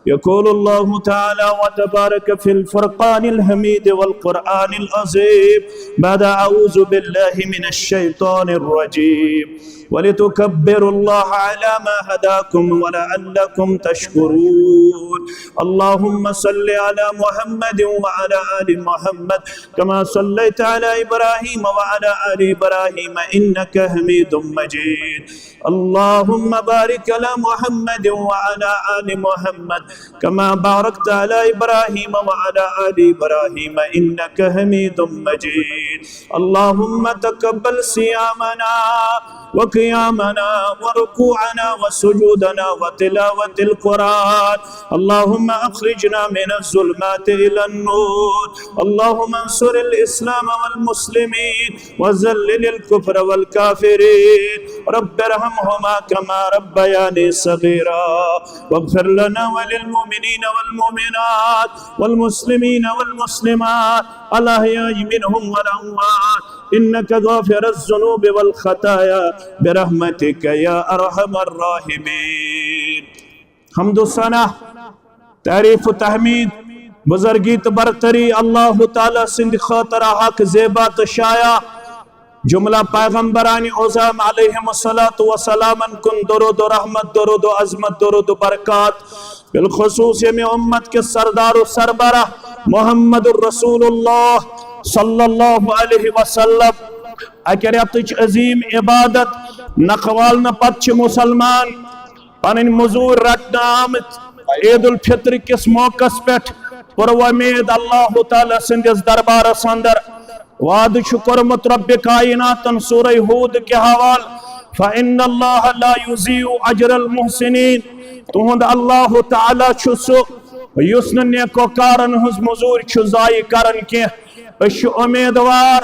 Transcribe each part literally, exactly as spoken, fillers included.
يقول الله تعالى وتبارك في الفرقان الحميد والقرآن العظيم بعد أعوذ بالله من الشيطان الرجيم: ولتكبروا الله على ما هداكم ولعلكم تشكرون. اللهم صل على محمد وعلى آل محمد كما صليت على إبراهيم وعلى آل إبراهيم إنك حميد مجيد. اللهم بارك على محمد وعلى آل محمد كما باركت على إبراهيم وعلى آل إبراهيم إنك حميد مجيد. اللهم تقبل صيامنا وقيامنا وركوعنا وسجودنا وتلاوة القرآن. اللهم أخرجنا من الظلمات إلى النور. اللهم انصر الإسلام والمسلمين وذلل الكفر والكافرين. رب ارحمهما كما ربياني صغيرا. واغفر لنا وللمؤمنين والمؤمنات والمسلمين والمسلمات الأحياء منهم والأموات إنك غافر الذنوب والخطايا برحمتك يا أرحم الراحمين. حمد و ثنا، تعریف و تحمید، بزرگی تہٕ برتری اللہ تعالیٰ سٕنٛدِ خٲطرٕ حق، زیبا تہٕ شایع۔ جملہ پیغمبران عظام علیہم الصلوۃ والسلام کن درود و رحمت، درود و عظمت، درود و برکات۔ بالخصوص ییٚمہِ امت کے سردار و سربراہ محمد الرسول اللہ صلی اللہ علیہ وسلم۔ اکہِ رٮ۪تٕچ عظیم عبادت، نکھٕ والنہٕ پتہٕ چھِ مسلمان پنٕنۍ مزوٗرۍ رٹنہٕ آمٕتۍ۔ عید الفطر کِس موقعس پٮ۪ٹھ پُروۄمید اللہ تعالیٰ سٕنٛدِس دربارس اندر وعدٕ چھُ کوٚرمُت رب کائناتن سورہ ہود کہِ حوالہٕ، فإن اللہ لا یضیع اجر المحسنین، تُہُنٛد اللہ تعالیٰ چھُ سُہ یُس نہٕ نیکوکارن ہٕنٛز مزوٗرۍ چھُ ضایع کران کینٛہہ۔ أسۍ چھِ امیدوار،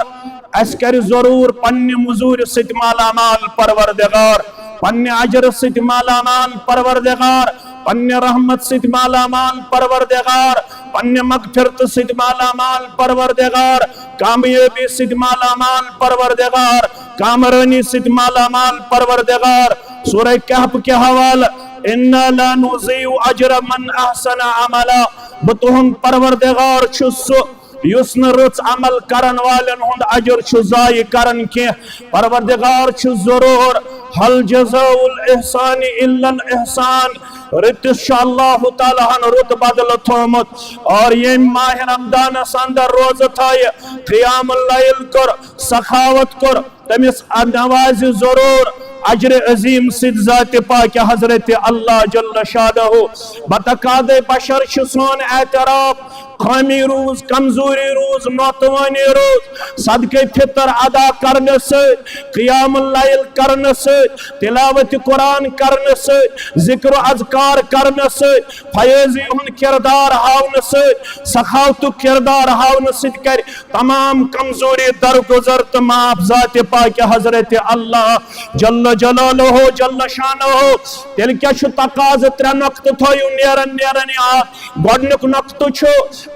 اسہِ کرِ ضروٗر پننہِ مزوٗرِ سۭتۍ مالا مال پروردگار، پننہِ اجرٕ سۭتۍ مالا مال پروردگار، پننہِ رحمت سۭتۍ مالا مال پروردگار، پننہِ مغفرتہٕ سۭتۍ مالا مال پروردگار، کامیٲبی سۭتۍ مالا مال پروردگار، کامرٲنی سۭتۍ مالا مال پروردگار۔ سورہ کہف کہِ حوالہٕ، انا لا نضیع اجر من احسن عملا، بہٕ تُہُنٛد پروردگار چھُس سُہ یُس نہٕ رٕژ عمل کرن والٮ۪ن ہُنٛد اجر چھُ ضایع کران کینٛہہ۔ پروردگار چھُ ضروٗر، هل جزاء الاحسان الا الاحسان، رٕتِس چھُ اللہ تعالیٰ ہن رُت بدلہٕ تھوٚومُت۔ اور ییٚمۍ ماہِ رمضانس اندر روزٕ تھایہِ، قیام اللیل کوٚر، سخاوت کوٚر، تٔمِس نوازِ ضروٗر اجرِ عظیم سۭتۍ ذاتِ پاکِ حضرت اللہ جل شانہ۔ بتقاضِ بشر چھُ سون اعتراف، خٲمی روٗز، کمزوری روٗز، ناتوٲنی روٗز، صدقہ فطر ادا کرنہٕ سۭتۍ، قیام اللیل کرنہٕ سۭتۍ، تلاوت قرآن کرنہٕ سۭتۍ، ذکر و اذکار کرنہٕ سۭتۍ، فیضی ہُنٛد کردار ہاونہٕ سۭتۍ، سخاوتُک کردار ہاونہٕ سۭتۍ کرِ تمام کمزوری درگزر تہٕ معاف ذاتِ پاکِ حضرت اللہ جل جلالہ جل شانہ۔ تیٚلہِ کیٛاہ چھُ تقاضہٕ؟ ترٛےٚ نۄقطہٕ تھٲیِو نیران نیران یاد۔ گۄڈٕنیُک نۄقطہٕ چھُ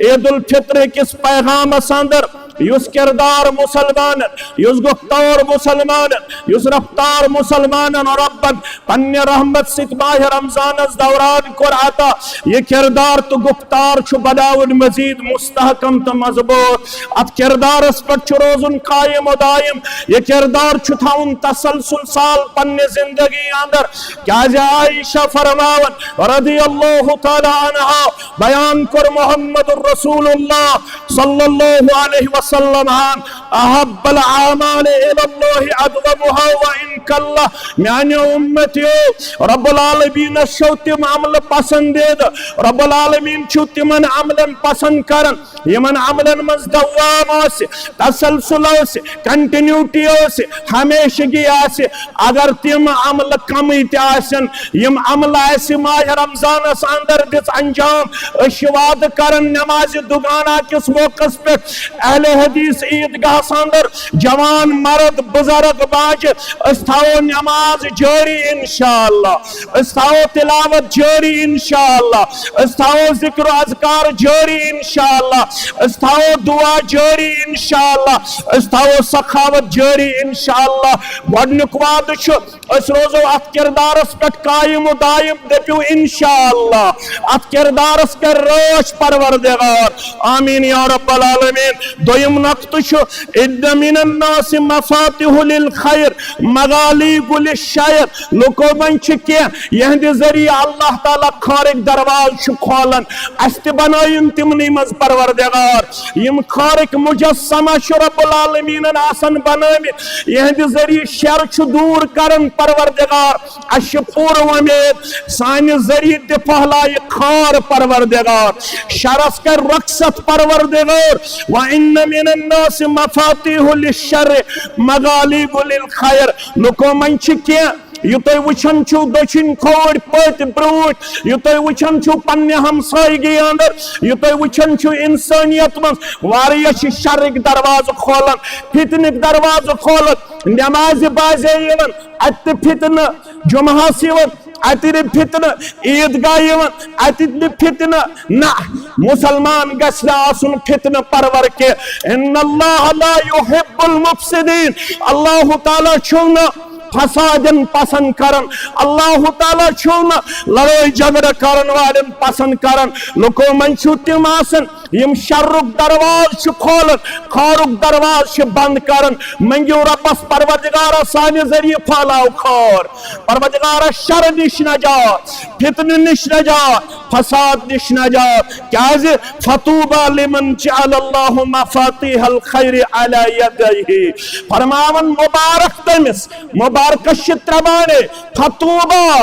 عید الفطر کِس پیغامس اندر، یُس کردار مسلمانن، یُس گفتار مسلمانن، یُس رفتار مسلمانن ربن پننہِ رحمت سۭتۍ ماہِ رمضانس دوران کوٚر عطا، یہِ کردار تہٕ گفتار چھُ بناوُن مزید مستحکم تہٕ مضبوط۔ اتھ کردارس پٮ۪ٹھ چھُ روزُن قائم و دائم۔ یہِ کردار چھُ تھاوُن تسلسل سان پننہِ زندگی اندر۔ کیازِ عائشہ فرماوان رضی اللہ تعالیٰ عنہا، بیان کوٚر محمد رسول اللہ صلی اللہ علیہ وسلم ہن، احب الاعمال الی اللہ ادومها وان قل۔ میانیو امتیو، رب العالمینس چھو تِم عملہٕ پسندیدٕ، رب العالمین چھُ تِمن عملن پسند کران یِمن عملن منٛز دوام آسہِ، تسلسل آسہِ، کنٹینیوٹی آسہِ، ہمیشگی آسہِ۔ اگر تِم عملہٕ کمٕے تہِ آسن، یِم عملہٕ اسہِ ماہِ رمضانس اندر دِژ انجام، أسۍ چھِ وعدٕ کران نمازِ دُگانہ کِس موقعس پٮ۪ٹھ اہل حدیث عیٖدگاہَس اندر، جوان مرد، بزرگ باجہِ، أسۍ تھاوو نماز جٲری انشاءاللہ، أسۍ تھاوو تلاوت جٲری انشاءاللہ، أسۍ تھاوو ذکر و اذکار جٲری انشاءاللہ، أسۍ تھاوو دعا جٲری انشاءاللہ، أسۍ تھاوو سخاوت جٲری انشاءاللہ۔ گۄڈٕنیُک وعدٕ چھُ، أسۍ روزو اتھ کردارس پٮ۪ٹھ قائم و دائم، دٔپِو انشاءاللہ۔ اتھ کردارس کرِ رٲچھ پروردگار۔ آمین یا رب العالمین۔ دوٚیِم نقطہٕ چھُ، ان من الناس مفاتح للخیر مغاليق للشر۔ لُکو منٛز چھِ کینٛہہ، یِہنٛدِ ذٔریعہٕ اللہ تعالیٰ خٲرٕکۍ دروازٕ چھُ کھولان۔ اسہِ تہِ بنٲیِن تِمنٕے منٛز پروردگار۔ یِم خٲرٕکۍ مجسمہ چھِ رب العالمینن آسان بنٲومٕتۍ، یِہنٛدِ ذٔریعہٕ شر چھُ دوٗر کران پروردگار۔ اسہِ چھِ پوٗرٕ وۄمید، سانہِ ذٔریعہٕ تہِ پھٔہلایہِ خٲر پروردگار، شرس کرِ رۄخصت پروردگار۔ وان من الناس مفاتح للشر مغاليق للخير۔ لُکو منٛز چھِ کینٛہہ، یہِ تُہۍ وٕچھان چھِو دٔچھِنۍ کھووٕرۍ پٔتۍ برٛونٛٹھۍ، یہِ تُہۍ وٕچھان چھِو پننہِ ہمسایگی اندر، یہِ تُہۍ وٕچھان چھِو انسٲنیت منٛز، واریاہ چھِ شرٕکۍ دروازٕ کھولان، فتنٕکۍ دروازٕ کھولان، نمازِ بازے یِوان، اتہِ تہِ فتنہٕ، جمعہس یِوان، اتہِ تہِ فتنہٕ، عیٖدگاہ یِوان، اتہِ تہِ فتنہٕ۔ نہ، مسلمان گژھِ نہٕ آسُن فتنہٕ پرور کینٛہہ۔ ان اللہ لا يحب المفسدين۔ اللہ تعالیٰ چھُو نہٕ فسادن پسند کران۔ اللہ تعالیٰ چھُو نہٕ لڑٲے جھگڑٕ کرن والٮ۪ن پسند کران۔ لُکو منٛز چھُو تِم آسان، یِم شرُک دروازٕ چھِ کھولان، خٲرُک دروازٕ چھِ بند کران۔ منٛگِو رۄبس، پروردگارا، سانہِ ذٔریعہٕ پھٔہلاو خٲر۔ پروردگارا، شر نِش نجات، فتنہٕ نِش نجات، فساد نِش نجات۔ کیازِ؟ فطوبى لمن جعل الله مفاتيح الخير على يديه۔ فرماوان، مبارک تٔمِس، مبارکس چھِ ترٛےٚ معنی۔ فطوبى،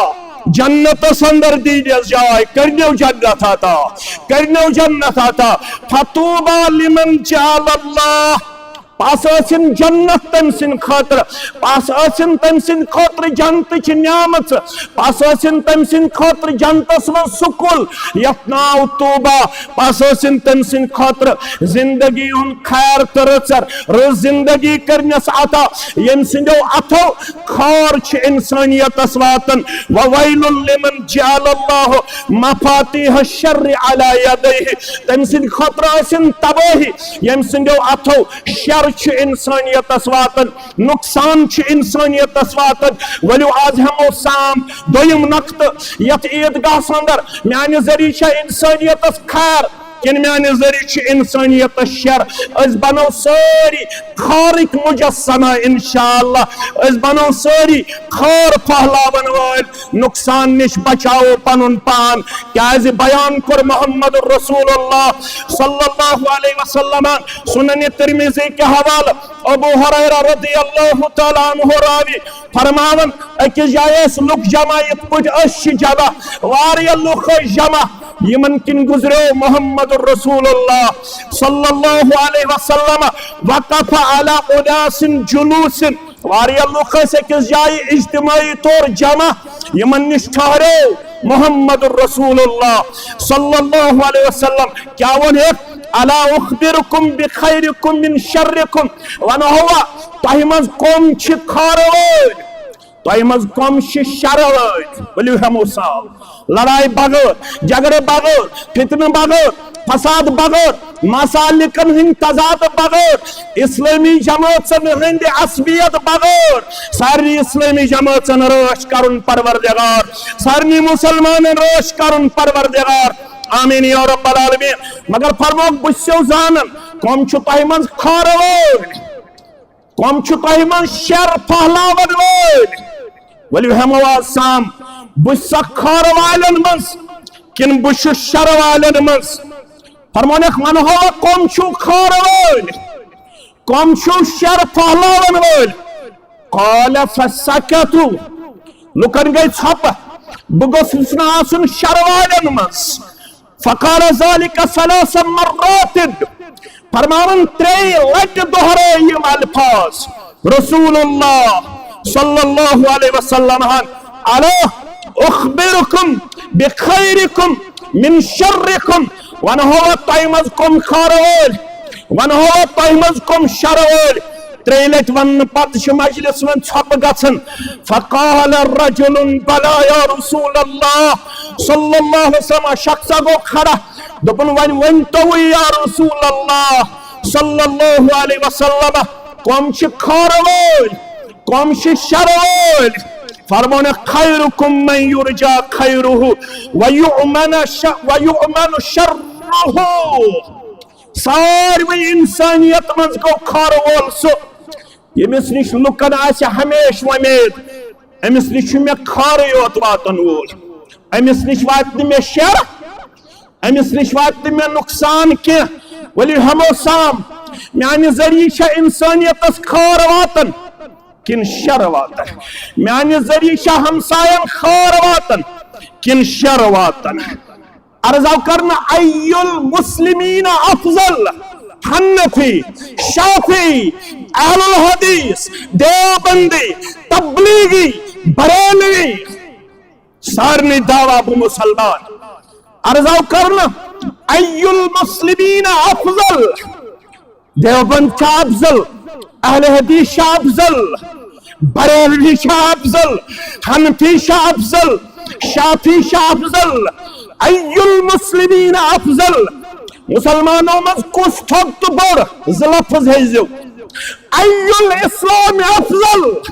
جنتس اندر دیٖنس جاے، کٔرنیو جنت عطا، کٔرنیو جنت عطا۔ فطوبى لمن جعل الله، پس ٲسِن جنت تٔمۍ سٕنٛدِ خٲطرٕ، پس ٲسِن تٔمۍ سٕنٛدِ خٲطرٕ جنتٕچہِ نعمژٕ، پس ٲسِن تٔمۍ سٕنٛدِ خٲطرٕ جنتس منٛز سکوٗل یتھ ناو طوبیٰ، پس ٲسِن تٔمۍ سٕنٛدِ خٲطرٕ زندگی ہُنٛد خیر تہٕ رٕژر، رٕژ زندگی کٔرنس عطا، ییٚمہِ سٕنٛدیو اتھو خٲر چھُ انسٲنیتس واتان۔ وویل لمن جعل الله مفاتيح الشر على يديه۔ تٔمۍ سٕنٛدِ خٲطرٕ ٲسِن تبٲہی، ییٚمہِ سٕنٛدیو اتھو شر چھُ انسٲنیتس واتان، نقصان چھُ انسٲنیتس واتان۔ ؤلِو، از ہٮ۪مو سام دوٚیِم نقطہٕ یتھ عیٖدگاہس اندر۔ میانہِ ذٔریعہٕ چھا انسٲنیتس خیر کِنہٕ میانہِ ذٔریعہٕ چھُ انسٲنیتس شر؟ أسۍ بنو سٲری خٲرٕکۍ مجسمہ انشاءاللہ۔ أسۍ بنو سٲری خٲر پھٔہلاون وٲلۍ، نقصان نِش بچاوو پنُن پان۔ کیازِ بیان کوٚر محمد رسول اللہ صلی اللہ علیہ وسلم سنن ترمذی کہِ حوالہٕ، ابو ہریرہ رضی اللہ تعالیٰ عنہ راوی فرماوان، أکِس جایہِ ٲسۍ لُکھ جمع، یِتھ پٲٹھۍ أسۍ چھِ جمع، واریاہ لُکھ ٲسۍ جمع، یِمن کِنۍ گُزریو محمد رسول اللہ صلی اللہ علیہ وسلم، وقف على اناس جلوس، واریاہ لُکھ ٲسۍ أکِس جایہِ اجتماعی طور جمع، یِمن نِش ٹھہریو محمد رسول اللہ صلی اللہ علیہ وسلم۔ کیٛاہ ووٚن ہیٚکھ؟ الا اخبرکم بخیرکم من شرکم، ونہوا تۄہہِ منٛز کم چھِ خٲرٕ وٲلۍ، تۄہہِ منٛز کم چھِ شرٕ وٲلۍ؟ ؤلِو ہٮ۪مو سال، لڑایہِ بغٲر، جھگڑٕ بغٲر، فتنہٕ بغٲر، فساد بغٲر، مسالکن ہٕنٛدۍ تضاد بغٲر، اسلٲمی جمٲژن ہٕنٛدِ عصبیت بغٲر، سارنٕے اسلٲمی جمٲژن رٲچھ کرُن پروردگار، سارنٕے مسلمانن رٲچھ کرُن پروردگار۔ آمین یا رب العالمین۔ مگر فرموکھ، بہٕ چھُسو زانان کم چھِ تۄہہِ منٛز خٲرٕ وٲلۍ، کم چھِ تۄہہِ منٛز شر پھٔہلاون وٲلۍ۔ ؤلِو ہٮ۪مو آز سام، بہٕ چھُسا خٲرٕ والٮ۪ن منٛز کِنہٕ بہٕ چھُس شر والٮ۪ن منٛز؟ فرمونکھ، ونہوا کم چھِو خٲرٕ وٲلۍ، کم چھِو شر پھٔہلاون وٲلۍ؟ قال فسكتوا، لُکن گٔے ژھۄپہٕ، بہٕ گوٚژھُس نہٕ آسُن شر والٮ۪ن منٛز۔ فقال ذلك ثلاث مرات، فرماوان ترٛیٚیہِ لٹہِ دۄہرٲے یِم الفاظ رسول اللہ صلی اللہ علیہ وسلم ہن، الا اخبرکم بخیرکم من شرکم، ونہوا تۄہہِ منٛز کم خٲرٕ وٲلۍ، ونہو تۄہہِ منٛز کم شرٕ وٲلۍ۔ ترٛیٚیہِ لٹہِ وننہٕ پتہٕ چھِ مجلس منٛز ژھۄپہٕ گژھان۔ فقال رجل بلى يا رسول الله صلى الله عليه وسلم، شخصا گوٚو کھڑا، دوٚپُن، وۄنۍ ؤنۍ تو یا رسول اللہ صلی اللہ علیہ وسلم، کم چھِ کھارٕ وٲلۍ، کم چھِ شرٕ وٲلۍ؟ فرموونکھ، خيركم من يرجى خيره ويؤمن ش-، ويؤمن شره۔ ساروٕے انسانیت منٛز گوٚو کھارٕ وول سُہ، ییٚمِس نِش لُکن آسہِ ہمیشہٕ وۄمید، أمِس نِش چھُ مےٚ کھارٕے یوت واتن وول، أمِس نِش واتہِ نہٕ مےٚ شر، أمِس نِش واتہِ نہٕ مےٚ نۄقصان کینٛہہ۔ ؤلِو ہٮ۪مو سام، میانہِ ذٔریعہٕ چھا انسانیتس کھار واتان کِنہٕ شر واتان؟ میانہِ ذٔریعہٕ چھا ہمساین کھار واتان کِنہٕ شر واتان؟ عرض آو کرنہٕ، ای المسلمین افضل؟ حنفی، شافعی، اہل الحدیث، دیوبندی، تبلیغی، بریلوی، سارنٕے دعویٰ بہٕ مسلمان۔ عرض آو کرنہٕ، ای المسلمین افضل؟ دیوبند چھا افضل؟ اہل حدیث چھا افضل؟ بریلوی چھا افضل؟ حنفی چھا افضل؟ شافعی چھا افضل؟ ای المسلمین افضل؟ مسلمانو منٛز کُس تھوٚد تہٕ بوٚڑ؟ زٕ لفظ ہیٚزیو۔ ای الاسلام افضل؟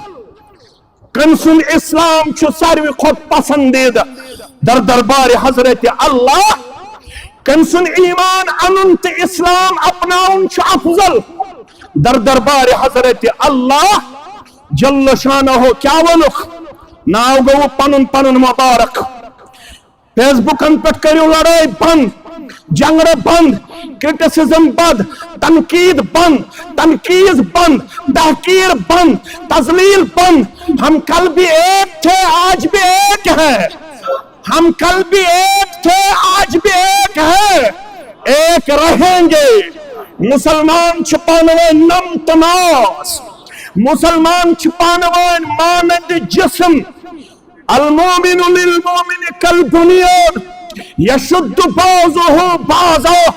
کٔمۍ سُنٛد اسلام چھُ ساروی کھۄتہٕ پسندیدٕ؟ در دربار حضرت اللہ۔ کٔمۍ سُنٛد ایمان انُن تہٕ اسلام اپناوُن چھُ افضل؟ در دربار حضرت اللہ جل شانہ۔ کیٛاہ ووٚنُکھ؟ ناو گوٚو پنُن پنُن مبارک۔ فیس بُکن پٮ۪ٹھ کٔرِو لڑٲے بنٛد، جھگڑٕ بنٛد، کرٹیسزم بنٛد، تنقید بنٛد، تنقید بنٛد، تحقیر بنٛد، تذلیل بنٛد۔ ہم کل بھی ایک تھے، آج بھی ایک ہے۔ ہم کل بھی ایک تھے، آج بھی ایک ہے، ایک رہیں گے۔ مسلمان چھِ پانہٕ وٲنۍ نم تہٕ ناز۔ مسلمان چھِ پانہٕ وٲنۍ مانند جسم۔ المؤمن للمؤمن كالبنيان يشد بعضه بعضا۔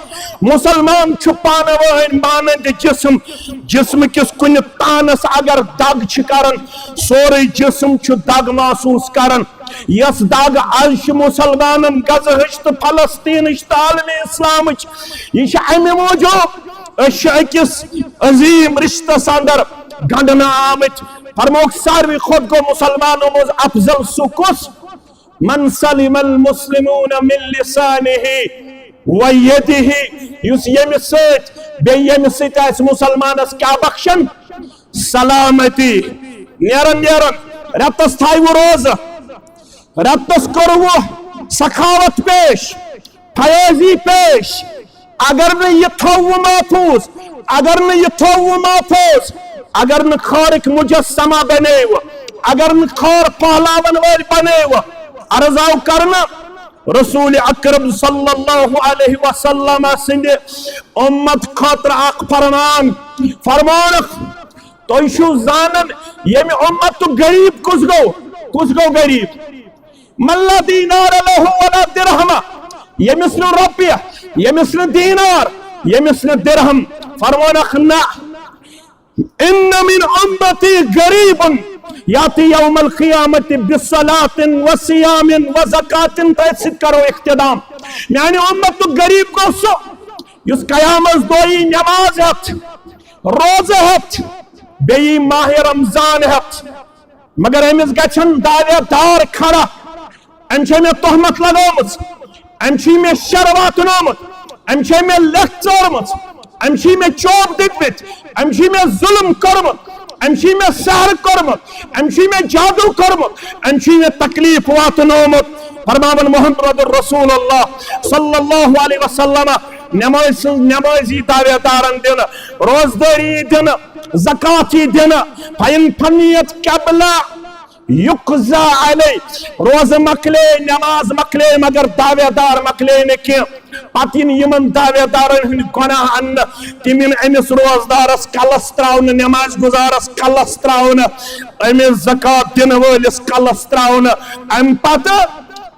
مسلمان چھُ پانہٕ وٲنۍ مانند جسم۔ جسم کِس کُنہِ تانس اگر دگ چھِ کران، سورُے جسم چھُ دگ محسوس کران۔ یۄس دگ از چھِ مسلمانن غزہٕچ تہٕ فلسطینٕچ تہٕ عالمِ اسلامٕچ، یہِ چھِ امہِ موٗجوٗب، أسۍ چھِ أکِس عظیٖم رشتس اندر گنڈنہٕ آمٕتۍ۔ فرموکھ، ساروی کھۄتہٕ گوٚو مسلمانو منٛز افضل سُہ کُس؟ من سلم المسلمون من لسانه و یده، یُس ییٚمہِ سۭتۍ، بیٚیہِ ییٚمہِ سۭتۍ آسہِ مسلمانس کیٛاہ بخشن؟ سلامتی۔ نیران نیران رٮ۪تس تھایوٕ روزٕ، رٮ۪تس کوٚروٕ سخاوت پیش، فیاضی پیش، اگر نہٕ یہِ تھوٚو محفوظ، اگر نہٕ یہِ تھوٚو محفوظ، اگر نہٕ خارق مجسمہ بنیوٕ، اگر نہٕ خار پہلاون وٲلۍ بنیوٕ، عرض آو کرنہٕ رسول اکرم صلی اللہ علیہ وسلم سٕنٛدِ امت خٲطرٕ اکھ فرمان۔ فرمانکھ، تُہۍ چھِو زانان ییٚمہِ امتُک غریب کُس گوٚو؟ کُس گوٚو غریب؟ من لا دینار له ولا درہم، ییٚمِس نہٕ رۄپیہِ، ییٚمِس نہٕ دینار، ییٚمِس نہٕ درہم۔ فرمانکھ، نہ، ان من امتی غریب یاتی یوم القیامت بصلاۃ و صیام و زکوۃ۔ تٔتھۍ سۭتۍ کرو اختتام۔ میانہِ امتُک غریب گوٚو سُہ یُس قیامس دۄہ یی نماز ہٮ۪تھ، روزٕ ہٮ۪تھ، بیٚیہِ یی ماہِ رمضان ہٮ۪تھ، مگر أمِس گژھن دعوے دار کھڑا۔ أمۍ چھےٚ مےٚ تہمت لگٲومٕژ، أمۍ چھُے مےٚ شر واتنومُت، أمۍ چھےٚ مےٚ لٮ۪کھ ژٲرمٕژ، أمۍ چھُے مےٚ چوب دِتمٕتۍ، أمۍ چھُے مےٚ ظلم کوٚرمُت، أمۍ چھُے مےٚ سحر کوٚرمُت، أمۍ چھُے مےٚ جادو کوٚرمُت، أمۍ چھُے مےٚ تکلیف واتنومُت۔ فرماوان محمد رسول اللہ صلی اللہ علیہ وسلم، نماز سٕنٛز نمازی دعوے دارن دِنہٕ، روزدٲری دِنہٕ، زکات یی دِنہٕ، فَإِنْ فَنِيَتْ قَبْلَ يُقْضَى عَلَيْهِ۔ روزٕ مۄکلے، نماز مۄکلے، مگر دعوے دار مۄکلے نہٕ کینٛہہ۔ پتہٕ یِن یِمن دعوے دارن ہٕنٛدۍ گۄناہ اننہٕ، تِم یِن أمِس روزدارس کلس تراونہٕ، نماز گزارس کلس تراونہٕ، أمِس زکات دِنہٕ وٲلِس کلس تراونہٕ۔ امہِ پتہٕ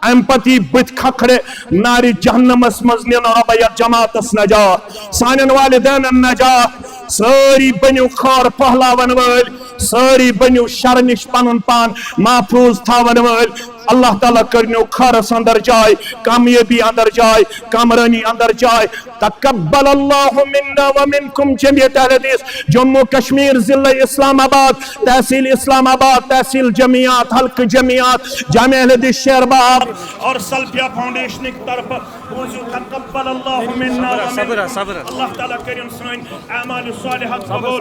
امہِ پتہٕ یی بٕتھِ کھکھرِ نارِ جہنمس منٛز نِنہٕ۔ رۄبہ یتھ جماعتس نجات، سانٮ۪ن والدینن نجات، سٲری بٔنِو خٲر پھٔہلاون وٲلۍ، سٲری بٔنِو شرٕ نِش پنُن پان محفوظ تھاون وٲلۍ۔ اللہ تعالیٰ کٔرنو خٲرس اندر جاے، کامیٲبی اندر جاے، کامرٲنی اندر جاے۔ تقبل اللہ منا ومنکم جمعیت اہل حدیث جموں کشمیر، ضلع اسلام آباد، تحصیل اسلام آباد، تحصیل جمعیات، حلقہ جمعیات جامعہ اہل حدیث شیر بہار اور سلفیہ فاؤنڈیشن کی طرف بوزو، تقبل اللہ منا ومنکم۔ صبر، صبر۔ اللہ تعالیٰ کٔرِن سٲنۍ اعمال صالحات قبول۔